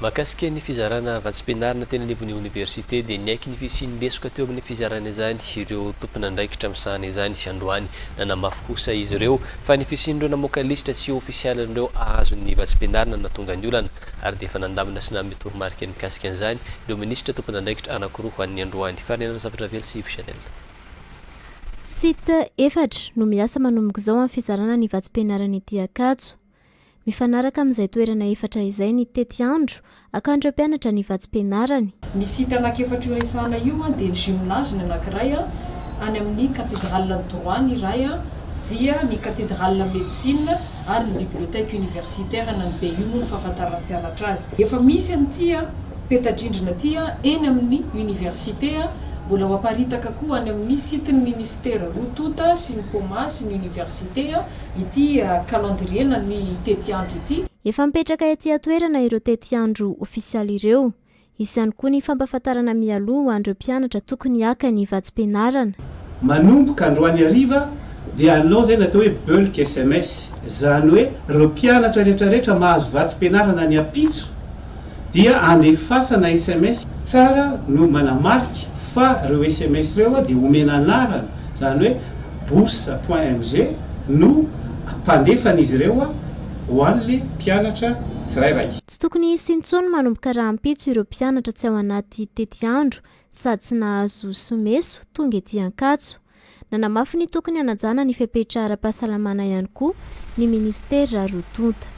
Mahakasika ny fizarana vatsim-pianarana teny anivon'ny oniversite dia niaiky ny fisian'ny lesoka teo amin'ny fizarana izany ireo tompon'andraikitra misahana izany androany. Nanamafy kosa izy ireo fa ny fisian'ireo namoaka lisitra tsy ofisialin'ireo ahazo ny vatsim-pianarana no nahatonga ny olana ary dia efa nandamina sy nanome toromarika mikasika an'izany ireo minisitra tompon'andraikitra anankiroa ho an'ny androany. Farinana Zavondravelo sy Yves Chanel. Site efatra no miasa manomboka izao amin'ny fizarana ny vatsim-pianarana ety Ankatso. Mifanaraka amin'izay toerana efatra izay ny tetiandro hakan'ireo mpianatra ny vatsim-pianarany. Ny site anankiefatra io resahana io dia ny gymnase ny anankiray, any amin'ny cathédrale ny droit ny iray, dia ny cathédrale médecine ary ny bibliothèque universitaire na ny BU moa no fahafantaran'ny mpianatra azy. Efa misy an'ity peta-drindrina ity eny amin'ny université, mbola ho aparitaka koa any amin'ny site-n'ny ministera roa tonta sy ny POMA sy ny université. Ity calendrier na ny tetiandro ity. Efa mipetraka ety an-toerana ireo tetiandro ofisialy ireo. Hisy ihany koa ny fampahafantarana mialoha ho an'ireo mpianatra tokony haka ny vatsim-pianarana. Manomboka androany hariva dia hanao izay ny atao hoe bulk sms, izany hoe ireo mpianatra rehetra rehetra mahazo vatsim-pianarana ny ampitso dia andefasana sms, tsara no manamarika fa ireo sms ireo dia omena anarana, izany hoe bourse point mg no ampandefan'izy ireo ho an'le mpianatra tsirairay. Tsy tokony hisy intsony manomboka rahampitso ireo mpianatra tsy ao anaty tetiandro sady tsy nahazo someso tonga ety Ankatso. Nanamafy ny tokony hanajana ny fepetra ara-pahasalamana ihany koa ny minisitera roa tonta.